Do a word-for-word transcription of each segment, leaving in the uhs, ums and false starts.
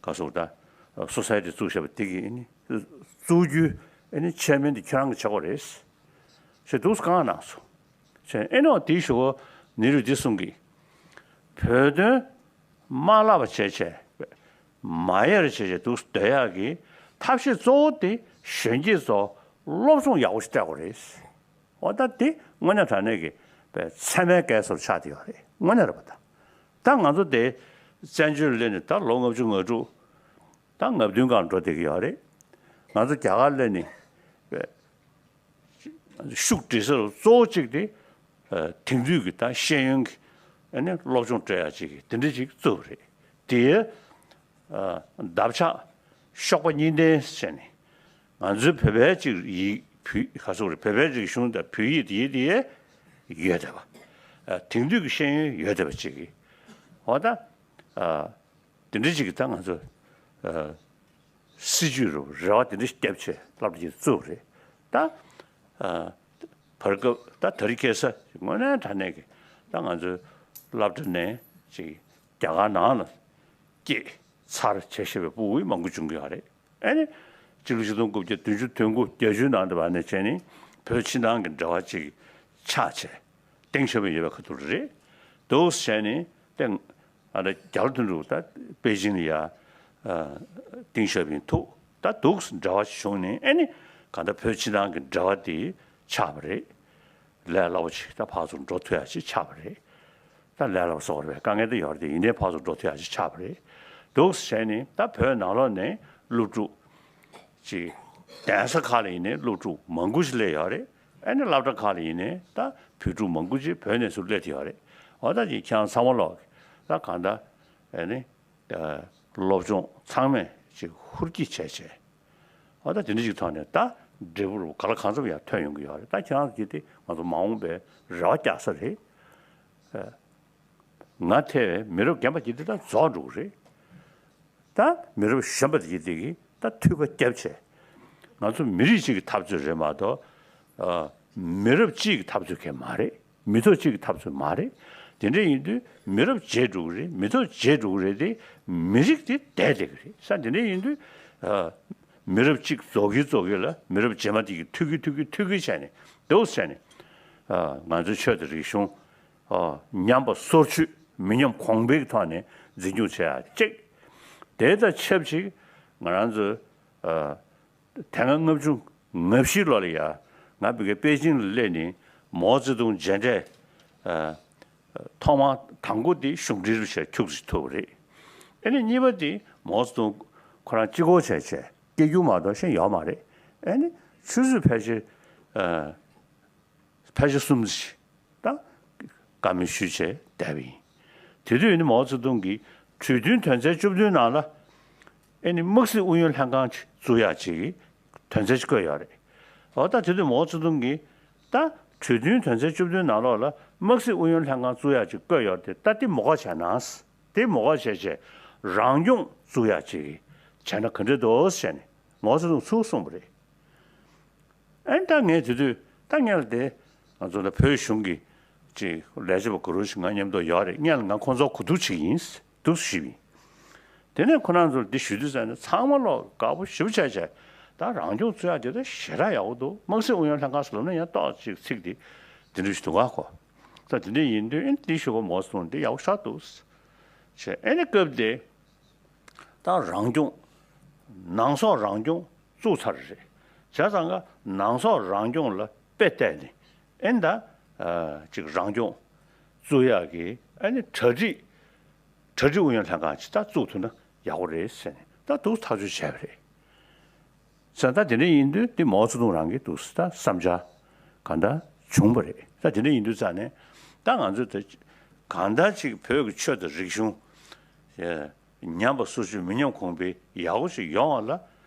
ག་སོགས་ད་སོ་སའི་ཊི་བཙུགས་བཞག་པ་དེ་གི་ཨ་ནི་བཙུགས་རྒྱུའི་ཨ་ནི་ཆེར་མིན་དེ་ཁྱེད་རང་གི་ཆགས་པ་རེད། ཞེས་འདུག་སེ་བཀའ་གནང་སོང་། ཞེས་ཨེ་ནོ་དེའི་ཞུ་བ་ནི་རུ་འདི་གསུང་གི། བོད་དོན་མ་བརླག་པ་བྱས་བྱས། མ་ཡལ་བྱས་བྱས་འདུག་སེ་སྡོད་ཡག་གི་ཐབས་ཤེས་གཙོ་བོ་དེ་གཞོན་སྐྱེས་ཚོ་སློབ་སྦྱོང་ཡག་པོ་ཞིག་སྤྲད་དགོས་རེད། འོ་ད་དེ་དངོས་གནས་དྲང་གནས་ཀྱི་པའི་ཚད་མའི་སྐལ་བཟང་ཆགས་བསྡད་ཡོད་རེད། དངོས་གནས་རེད་པ་ད། ད་ང་ཚོ་དེ་བཙན་བྱོལ་སླེབས་ནས་ད་ལོ་ལྔ་བཅུ་ང་དྲུག་ད་ང་བདུན་སྒང་འགྲོ་བསྡད་ཀྱི་ཡོད་རེད། ང་ཚོ་རྒྱ་གར་སླེབས་ནས་པའི་ཤུགས་སྒྲིལ་ས་གཙོ་བོ་གཅིག་དེ་དེང་དུས་ཀྱི་ད་ཤེས་ཡོན་གྱི་ཨ་ནི་སློབ་སྦྱོང་སྤྲད་ཡག་ཅིག་གི་དེ་འདྲ་ཅིག་བཙུགས་པ་རེད། དེའི་འདབ་ཆགས་གཤོག་པ་གཉིས་ལྡན་ཟེར་ནས་ང་ཚོའི་བོད་པའི་ཅིག་ཡིག་བོད་ག་ཚོད་རེད། བོད་པའི་རིག་གཞུང་དང་བོད་ཡིག་དེ་ཡིག་དེ་ཡོད་བསྡད་པ། དེང་དུས་ཀྱི་ཤེས་ཡོན་ཡོད་བསྡད་པ་ཅིག་གི་འོ་ད། དེ་འདྲ་ཅིག་གི་ད་ང་ཚོ་ཨ་སྲིད་ཇུས་རུ་རེ་བ་དེ་འདྲ་ཞིག་བརྒྱབ་བྱས་སློབ་གྲྭ་དེ་བཙུགས་རེད་ད། ཨ་བར་སྐབས་ད་དེ་རིང་ཁ་སང་དངོས་གནས་དྲང་གནས་ཀྱི་ད་ང་ཚོའི་སློབ་གྲྭ་ནས་ཅིག་རྒྱ་གར་ནང་ལ་སྐྱེས་ཚར་བྱས་བཞག་པའི་ཕྲུ་གུ་མང་པོ་བྱུང་གི་ཡོད་རེད། ཨ་ནི་སྤྱི་ལོ་ཆིག་སྟོང་དགུ་བརྒྱ་བདུན་ཅུ་དོན་དགུ་བརྒྱད་ཅུའི་ནང་དུ་བ་ནས་བྱས་ནས་བོད་ཕྱི་ནང་གི་འབྲེལ་བ་ཅིག་ཆགས་བྱས། གཏིང་ཟབ་པོ་ཡོད་པའི་ཁ་ཐུག་རེད། འདུག་སེ་བྱས་ནས་ཏེ་ཨ་ད་རྒྱ་ལོ་དོན་དྲུག་ད་པེ་ཅིང་ལ་ཡ་ཨ་གཏིང་ཟབ་པོ་ཡིན་ཐུག་ད་འདུག་སེ་འབྲེལ་བ་ཞིག་བྱུང་ནས་ཨ་ནི་གང་ལྟར་བོད་ཕྱི་ནང་གི་འབྲེལ་བ་དེ་ཆགས་པ་རེད། ལས་སླ་པོ་ཅིག་ད་ཕར་ཚུར་འགྲོ་ཐུབ་ཡ་ཅིག་ཆགས་པ་རེད། ད་ལས་སླ་པོ་བཟོ་དགོས་རེད། དཀའ་ངལ་དེ་ཡོད་རེད་དེ་ཡིན་ནའི་ཕར་ཚུར་འགྲོ་ཐུབ་ཡ་ཅིག་ཆགས་པ་རེད། འདུག་སེ་བྱས་ནས་ད་བོད་ནང་ལོགས་ནས་སློབ་ཕྲུག་ཅིག་གདན་ས་ཁག་ལ་ཡིན་ནའི་སློབ་ཕྲུག་མང་པོ་ཞིག་སླེབས་ཡོད་རེད། ཨ་ནི་སློབ་གྲྭ་ཁག་ལ་ཡིན་ནའི་ད་བོད་ཕྲུག་མང་པོ་ཅིག་བོད་ནས་ཚུར་སླེབས་ཐུབ་ཡོད་རེད། འོ་ད་ཅིག་ཁྱེད་རང་ཚང་མ་ལོག་ད་གང་ལྟར་ཨ་ནི་སློབ་སྦྱོང་ཚང་མས་ཅིག་ཧུར་གྱིས་བྱས་བྱས། འོ་ད་དེ་འདྲ་ཅིག་ཐོག་ནས་ད་འབྲས་བུ་རུ་ག་ལ་གང་འཚམ་ཡང་ཐོན་ཡོང་གི་ཡོད་རེད། ད་ཁྱེད་རང་གིས་དེ་ང་ཚོ་མ་འོངས་པའི་རེ་བ་རྒྱག་ས་རེད། ང་ཐེ་བའི་མི་རབས་རྒན་པ་དེ་འདི་ད་རྫོགས་འགྲོ་གི་རེད། ད་མི་རབས་གཞོན་པ་དེ་འདི་གི་ད་འཐུས་ཀ་རྒྱབ་བྱས། ང་ཚོ་མི་རིགས་གཅིག་གི་འཐབ་རྩོད་རེད་མ་གཏོགས། ཨ་མི་རབས་གཅིག་གི་འཐབ་རྩོད་གང་མ་རེད། མི་ཐོག་གཅིག་གི་འཐབ་རྩོད་མ་རེད། དེ་འདྲ་ཡིན་དུས་མི་རབས་བརྗེ་འགྲོ་གི་རེད། མི་ཐོག་བརྗེ་འགྲོ་གི་རེད་དེ། མི་རིགས་དེ་བསྡད་བསྡད་གི་རེད། ས་དེ་འདྲ་ཡིན་དུས་ཨ་མི་རབས་གཅིག་རྫོགས་ཀྱི་རྫོགས་ཀྱི་ལ་མི་རབས་རྗེས་མ་དེ་གི་འཐུས་ཀྱི་འཐུས་ཀྱི་འཐུས་ཀྱི་བྱས་ནས་འདུག་སེ་བྱས་ནས་ཨ་ང་ཚོའི་ཆོས་དང་རིག་གཞུང་། ཨ་ཉམས་པ་སོར་ཆུད་མི་ཉམས་གོང་འཕེལ་གྱི་ཐོག་ནས་འཛིན་སྐྱོང་བྱེད་ཡ་གཅིག་དེ་དང་ཆབས་ཅིག་ང་རང་ཚོའི་ཨ་དེ་སྔ་ལྔ་བཅུ་ང་བཞི་ལོ་ལ་ཡ་ང་བི་གའི་པེ་ཅིང་ལ་སླེབས་ནས་མའོ་ཙེ་ཏུང་མཇལ་འཕྲད་ཨ་ཐོག་མ་དང་པོ་དེ་གཞུང་འབྲེལ་རུ་བྱས་ཁྱུག་ཙམ་ཐུབ་པ་རེད། ཨ་ནི་གཉིས་པ་དེ་མའོ་ཙེ་ཏུང་ཁོ་རང་གཅིག་པོ་བྱས་བྱས་སྐད་སྒྱུར་མ་གཏོགས་གཞན་ཡོད་མ་རེད། ཨ་ནི་ཆུ་ཚོད་ཕལ་ཆེར་ཨ། ཕལ་ཆེར་གསུམ་ཙམ་ཞིག་དང་བཀའ་མོལ་ཞུས་བྱས་བསྡད་པ་ཡིན། དེ་དུས་ནི་མའོ་ཙེ་ཏུང་གིས་གྲོས་མཐུན་དོན་ཚན་བཅུ་བདུན་ནང་ལ་ཨེ་ནི་དམག་སྲིད་ཨུ་ཡོན་ལྷན་ཁང་ཅིག་བཙུགས་ཡག་ཅིག་གི་དོན་ཚན་ཅིག་བཀོད་ཡོད་རེད། འོ་ད་དེ་དུས་མའོ་ཙེ་ཏུང་གིས་ད་གྲོས་མཐུན་དོན་ཚན་བཅུ་བདུན་ནང་ལོགས་ལ་དམག་སྲིད་ཨུ་ཡོན་ལྷན་ཁང་བཙུགས་ཡག་ཅིག་བཀོད་ཡོད་རེད་དེ། ད་དེ་མོ་ཁ་བྱས་ན། དེ་མོ་ཁ་བྱས་བྱས་རང་སྐྱོང་བཙུགས་ཡག་ཅིག་བྱས་ན་ག་འདྲ་འདུག་ཟེར་ནས་མའོ་ཙེ་ཏུང་ཚུར་གསུངས་པ་རེད། ཨ་ནི་ད་ངས་དེ་དུས་ད་ངས་ལ་དེ་ང་ཚོ་ད་བོད་གཞུང་གི་ཅིག་ལས་བྱེད་པ་ག་རུ་ཞིག་ང་མཉམ་དུ་ཡོད་རེད། ངས་ལ་ང་ཁོང་ཚོ་གོ་བསྡུར་བྱེད་ཀྱི་ཡིན་འདུག་ཞུས་པ་ཡིན། དེ་ནས་ཁོ་རང་ཚོར་འདི་ཞུ་དུས་ཙམ་ནས་ཚང་མ་ལོག་དགའ་པོ་ཞེ་པོ་བྱས་བྱས་ད་རང་སྐྱོང་བཙུགས་ཡག་དེ་ད་ཞེ་དྲག་ཡག་པོ་འདུག་དམག་སྲིད་ཨུ་ཡོན་ལྷན་ཁང་ཟེར་ལབ་ན་ཡང་ཏོག་ཅིག་ཚིག་དེ་འདི་འདྲ་ཞིག་འདུག་ག་ཁོ། ད་དེ་འདྲ་ཡིན་དུས་ཨེ་འདི་ཞུ་གོ་མོ་སོང་འདི་ཡག་པོ་ཤག་འདུག་བྱས། ཨེ་ནི་སྐབས་དེ། ད་རང་སྐྱོང་། ནང་སོག་རང་སྐྱོང་བཙུགས་ཚར་རེད། བྱས་ཙང་ཀ་ནང་སོག་རང་སྐྱོང་ལ་དཔེ་བལྟས་ནས་ཨེ་ད་ཅིག་རང་སྐྱོང་བཙུགས་ཡག་གི་ཨེ་ནི་གྲ་སྒྲིག་གྲ་སྒྲིག་ཨུ་ཡོན་ལྷན་ཁང་ཅིག་ད་བཙུགས་ཐུབ་ན་ཡག་པོ་རེད་ཟེར་ནས་ད་འདུག་ཐག་གཅོད་བྱས་པ་རེད། ཟེར་ད་དེ་འདྲ་ཡིན་དུས་འདི་མའོ་ཙེ་ཏུང་རང་གི་འདུག་ད་བསམ་འཆར་གང་ལྟར་བྱུང་བ་རེད། ད་དེ་འདྲ་ཡིན་དུས་ཙང་ནས་ད་ང་ཚོས་ད་གང་ལྟར་ཅིག་བོད་ཀྱི་ཆོས་དང་རིག་གཞུང་ཉམས་པ་སོར་ཆུད་མི་ཉམས་གོང་འཕེལ་ཡག་པོ་ཞིག་ཡོང་བ་ལ་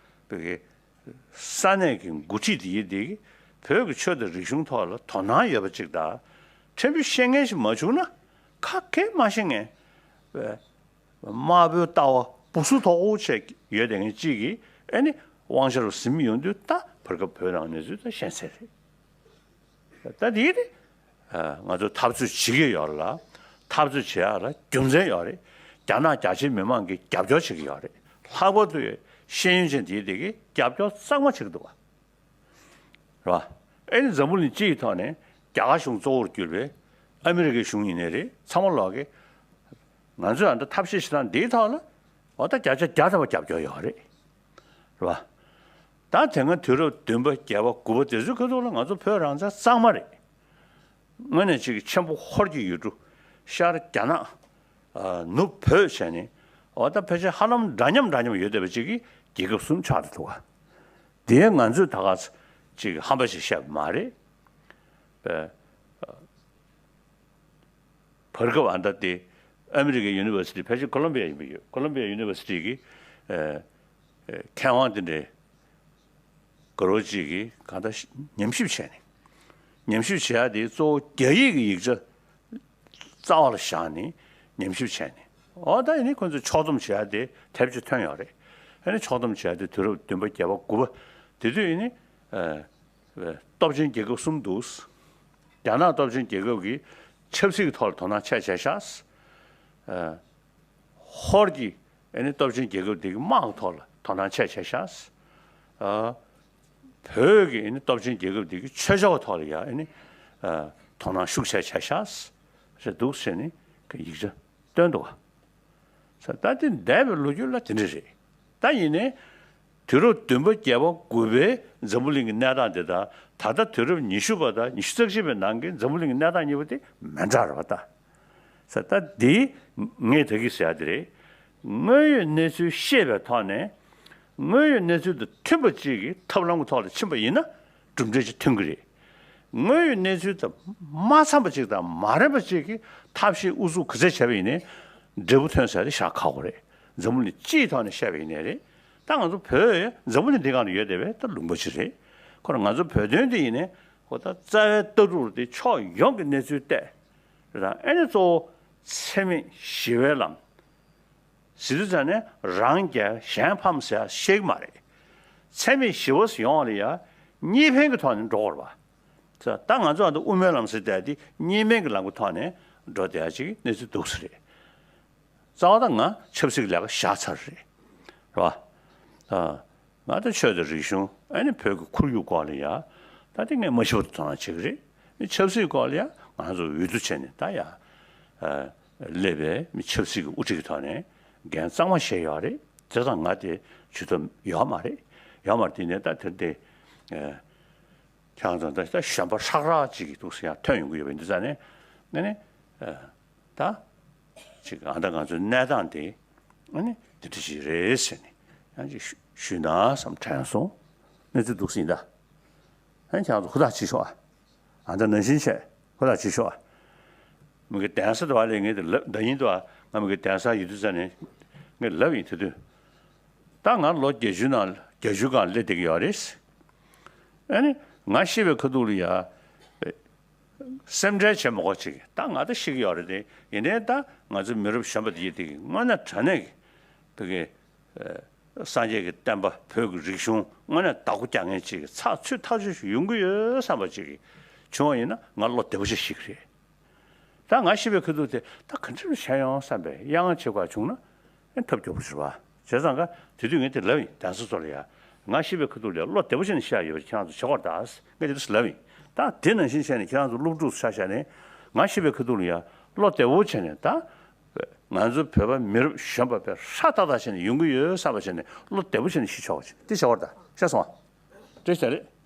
བོད་ཀྱི་ས་གནས་ཀྱི་འགོ་ཁྲིད་དེ་ཡིན་དེ་བོད་ཀྱི་ཆོས་དང་རིག་གཞུང་ཐོག་ལ་དོ་སྣང་ཡོད་པ་ཅིག་དང་ཕྲན་བུ་ཤེས་མཁན་ཞིག་མ་བྱུང་ན་ཁ་སྐད་མ་ཤེས་མཁན། དམར་པོའི་ལྟ་བ་སྦུ་སུ་དོག་པོ་བྱས་ཡོད་དེ་ངས་གཅིག་གིས་ཨེ་ནི་དབང་ཆ་རུ་ཟིན་ཡོང་དུས་ད་བར་སྐབས་བོད་ནང་གནས་ཚུལ་ད་ཤེས་གསལ་རེད། ད་དེ་ནི་ང་ཚོ་འཐབ་རྩོད་བྱེད་ཀྱི་ཡོད་ལ་འཐབ་རྩོད་བྱེད་ཡག་ལ་རྒྱུ་མཚན་ཡོད་རེད། རྒྱ་ནག་རྒྱ་ཆེའི་མི་མང་གིས་རྒྱབ་སྐྱོར་བྱེད་ཀྱི་ཡོད་རེད། ལྷག་པར་དུ་ཤེས་ཡོན་ཅན་དེའི་དེ་གི་རྒྱབ་སྐྱོར་གཙང་མ་བྱེད་ཀྱི་འདུག་བ། རེད་བ། ཨེ་ནི་འཛམ་བུ་གླིང་སྤྱིའི་ཐོག་ནས་རྒྱ་གར་གཞུང་གཙོ་བོར་གྱུར་པའི་ཨ་མི་རི་ཀའི་གཞུང་ཡིན་ནའི་རེད། ཚང་མ་ལོག་གི་ང་ཚོས་ཨ་འདྲ་ཐབས་ཤེས་བྱེད་སྟངས་འདིའི་ཐོག་ལ་འོ་ད་བརྒྱ་ཆ་བརྒྱ་ཐམ་པ་རྒྱབ་སྐྱོར་ཡོད་རེད། རེད་བ། ད་དེ་སྔ་དུས་རབས་བདུན་པ་བརྒྱད་པ་དགུ་པ་དེ་ཚོའི་ཁ་ཐུག་ལ་ང་ཚོ་བོད་རང་བཙན་གཙང་མ་རེད། དངོས་གནས་ཅིག་ཆེན་པོ་ཧོར་གྱི་ཡུལ་གྲུ། ཤར་རྒྱ་ནག་ཨ་ནུབ་བོད་བྱས་ནས་འོ་ད་ཕལ་ཆེར་ཧ་ལམ་འདྲ་མཉམ་འདྲ་མཉམ་ཡོད་བསྡད་པ་ཅིག་གི་རྒྱལ་ཁབ་གསུམ་ཆགས་བསྡད་འདུག་ག་དེ་ང་ཚོས་ད་ག་ཅིག་ཧམ་པ་ཞིག་བཤད་པ་མ་རེད། པས། བར་སྐབས་ཨ་མདའ་དེ་ཨ་མི་རི་ཀའི་ཡུ་ནི་ཝར་སི་ཊི་ཕལ་ཆེར་ཀོ་ལོམ་བི་ཡ་ཡིན་པ་ཡོད། ཀོ་ལོམ་བི་ཡ་ཡུ་ནི་ཝར་སི་ཊི་གི་ཨ་ཨ་མཁས་དབང་དེ་འདྲའི་དགའ་རོགས་གཅིག་གིས་གང་ལྟར་ཉམས་ཞིབ་བྱས་ནས། ཉམས་ཞིབ་བྱེད་ཡ་དེ་གཙོ་བོ་རྒྱ་ཡིག་གི་ཡིག་ཆ་རྩ་བ་ལ་བཞག་ནས་ཉམས་ཞིབ་བྱས་ནས། འོ་ད་ཡིན་ནི་ཁོ་ཚོས་ཕྱོགས་བསྡོམས་བྱེད་ཡ་དེ་དེབ་ཅིག་ཐོན་ཡོད་རེད། ཨ་ནི་ཕྱོགས་བསྡོམས་བྱེད་ཡ་དེ་དུས་རབས་བདུན་པ་བརྒྱད་པ་དགུ་པ་དེ་དུས་ཡིན་ནི་ཨ། སྟོབས་ཆེན་རྒྱལ་ཁབ་གསུམ་འདུག་རྒྱ་ནག་སྟོབས་ཆེན་རྒྱལ་ཁབ་ཀྱིས་ཆབ་སྲིད་ཀྱི་ཐོག་ལ་དོ་སྣང་ཆེ་བྱས་ཤག་ཨ། ཧོར་གྱི་ཨ་ནི་སྟོབས་ཆེན་རྒྱལ་ཁབ་དེ་གི་དམག་གི་ཐོག་ལ་དོ་སྣང་ཆེ་བྱས་ཤག་ཨ། བོད་ཀྱི་ཨ་ནི་སྟོབས་ཆེན་རྒྱལ་ཁབ་དེ་གི་ཆོས་ཕྱོགས་ཀྱི་ཐོག་ལ་ཡང་ཨ་ནི་ཨ། དོ་སྣང་ཤུགས་ཆེ་བྱས་ཤག་ཟེར་འདུག་ཟེར་ནས་ཀྱི་ཡིག་ཆ་བཏོན་འདུག་ག་ས་ད་དེ་འདས་པའི་ལོ་རྒྱུས་ལ་དེ་འདྲ་རེད། ད་ཡིན་ནའི་དུས་རབས་བདུན་པ་བརྒྱད་པ་དགུ་པའི་འཛམ་བུ་གླིང་གི་གནས་སྟངས་དེ་དང་ད་ལྟ་དུས་རབས་ཉི་ཤུ་པ་དང་ཉི་ཤུ་རྩ་གཅིག་པའི་ནང་གི་འཛམ་བུ་གླིང་གི་གནས་སྟངས་གཉིས་པོ་དེ་མི་འདྲ་རེད་པ་ད། ས་ད་འདི་ངས་ད་གི་ཟེར་ཡ་དེ་རེད། དངོས་ཡོད་གནས་ཚུལ་ཤེས་པའི་ཐོག་ནས་དངོས་ཡོད་གནས་ཚུལ་དང་མཐུན་པ་གཅིག་གི་ཐབས་ལམ་གྱི་ཐོག་ལ་ཕྱིན་པ་ཡིན་ན་གྲུབ་འབྲས་ཅིག་ཐོན་གི་རེད། དངོས་ཡོད་གནས་ཚུལ་དང་མ་འཚམས་པ་ཅིག་དང་མ་རན་པ་ཅིག་གི་ཐབས་ཤེས་ཨུ་ཚུགས་ག་ཚད་བྱས་པ་ཡིན་ནའི་འབྲས་བུ་ཐོན་ས་དེ་བཞག་ཁག་པོ་རེད། འཛམ་བུ་གླིང་སྤྱིའི་ཐོག་ནས་བཤད་པ་ཡིན་ནའི་རེད། ད་ང་ཚོ་བོད་འཛམ་བུ་གླིང་འདི་སྒང་ལ་ཡོད་བསྡད་པའི་ད་ལུང་པ་ཅིག་རེད། ཁོ་རང་ང་ཚོ་བོད་དོན་འདི་ཡིན་ནའི་ཁོ་ད་རྩ་བའི་ལྟ་གྲུབ་དེ་ཕྱོགས་ཡོངས་ཀྱི་གནས་ཚུལ་བལྟས་རེད། ད་ཨེ་ནི་གཙོ་བོ་འཚེ་མེད་ཞི་བའི་ལམ། ཟེར་དུས་ཙང་ནས་རང་རྒྱལ་གཞན་ཕམ་ཟེར་ཡ་བཤད་ཀྱི་མ་རེད། འཚེ་མེད་ཞི་བ་ཟེར་ཡོང་བ་ལ་ཡ་གཉིས་ཕན་གྱི་ཐོག་ནས་འགྲོ་དགོས་རེད་པ། ད་ང་ཚོ་ཨ་ད་དབུ་མའི་ལམ་ཟེར་བསྡད་དེ་གཉིས་ཕན་གྱི་ལམ་གྱི་ཐོག་ནས་འགྲོ་བསྡད་ཡ་ཅིག་གནས་ཚུལ་འདུག་ས་རེད། རྩ་བ་ད་ང་ཆབ་སྲིད་ཀྱི་ལས་ཀ་བཞག་ཚར་རེད། རེད་པ། ད་ང་ད་ཆོས་དང་རིག་གཞུང་ཨ་ནི་བོད་ཀྱི་ཁོར་ཡུག་སྐོར་ལ་ཡ་ད་དེ་ངས་མ་ཤི་བར་དུ་དོ་སྣང་བྱེད་ཀྱི་རེད། ཆབ་སྲིད་སྐོར་ལ་ཡ་ང་ཚོ་འོས་བསྡུ་བྱས་ནས་ད་ཡ། སླེབས་པའི་མི་ཆབ་སྲིད་ཀྱི་དབུ་ཁྲིད་ཀྱི་ཐོག་ནས་འགན་གཙང་མ་བཞེས་ཡོད་རེད། དེ་དང་ང་དེ་ཇུས་གཏོགས་ཡོད་མ་རེད། ཡོད་མ་རེད། དེ་ནས་ད་དེར་དེ་ཁྱེད་རང་ཚོ་ད་གཞོན་པ་ཧྲག་ཧྲག་ཅིག་གི་འདུག་སེ་ཡང་ཐོན་ཡོང་གི་ཡོད་པ་འདི་ཙང་ནས་ཨ་ནི་ད་ཅིག་ཨ་ད་ང་ཚོའི་གནས་སྟངས་དེ་ཨ་ནི་འདི་འདྲ་ཞིག་རེད་ཟེར་ནས་ཡང་ཅིག་ཞུས་ན་བསམ་དྲན་སོང་། གནས་ཚུལ་འདུག་སེ་ཡིན་ད། ཨ་ནི་ཁྱེད་རང་ཚོ་ཧུར་ཐག་བྱེད་ཤོག་ཨ། ཨ་ད་ནང་བཞིན་བྱས་ཧུར་ཐག་བྱེད་ཤོག་ཨ། མི་གི་གདན་ས་དུ་བ་ལས་ངས་དེ་ལབ་ད་ཡིན་དུ་བ་ང་མི་གི་གདན་ས་ཡོད་དུས་ཙ་ནས་ངས་ལབ་ཡིན་དུས་དུས། ད་ང་ལོ་བརྒྱད་ཅུ་ནང་བརྒྱད་ཅུ་སྒང་སླེབས་བསྡད་ཀྱི་ཡོད་རེད། ཨ་ནི་ང་ཤི་བའི་ཁ་ཐུག་ལ་ཡ། སེམས་ཁྲལ་བྱེད་མ་དགོས་ཅིག་ད་ང་ད་ཤི་གི་ཡོད་རེད་དེ་ཡིན་ནའི་ད་ང་ཚོ་མི་རབས་གཞོན་པ་དེ་ཡིན་དེ་དངོས་གནས་དྲང་གནས་ཀྱི་བོད་ཀྱི། སངས་རྒྱས་ཀྱི་བསྟན་པ་བོད་ཀྱི་རིག་གཞུང་དངོས་གནས་བདག་པོ་རྒྱག་མཁན་ཅིག་གི་ཚགས་ཚུད་ཐག་ཆོད་ཞིག་ཡོང་གི་ཡོད་བསམ་པ་ཅིག་བྱུང་བ་ཡིན་ན་ང་བློ་བདེ་པོ་ཞིག་ཤི་གི་རེད། ད་ང་ཤི་བའི་ཁ་ཐུག་དེ་ད་ག་འདྲ་བྱས་ཡོང་བསམ་པའི་གཡང་ང་བྱེད་དགོས་བྱུང་ན་ཨེ་ཐབས་སྐྱོ་པོ་ཞིག་རེད་པ། བྱས་ཙང་ཀ་དེ་དུས་ངས་དེ་ལབ་ཡིན། གདན་ས་ཚོ་ལ་ཡ་ང་ཤི་བའི་ཁ་ཐུག་ལ་བློ་བདེ་པོ་བྱས་ནས་ཤི་ཡ་ཡོད་པ་ཁྱེད་རང་ཚོ་བྱེད་དགོས་རེད་ད་ངས་དེ་འདྲ་ལབ་ཡིན། ད་དེ་ནང་བཞིན་བྱས་ནས་ཁྱེད་རང་ཚོ་སློབ་ཕྲུག་ཆ་བཞག་ནས་ང་ཤི་བའི་ཁ་ཐུག་ལ་ཡ་བློ་བདེ་པོ་བྱས་ནས་ད། ང་ཚོ་བོད་པ་མི་རབས་གཞོན་པ་དཔེ་ཧྲ་ཏག་ཏག་བྱས་ནས་ཡོང་གི་ཡོད་བསམ་པ་བྱས་ནས་བློ་བདེ་པོ་བྱས་ནས་ཤི་ཆོག་ཅིག་དེ་བྱ་བར་ད་ཤ་སོང་བ། བཀྲ་ཤིས་བདེ་ལེགས།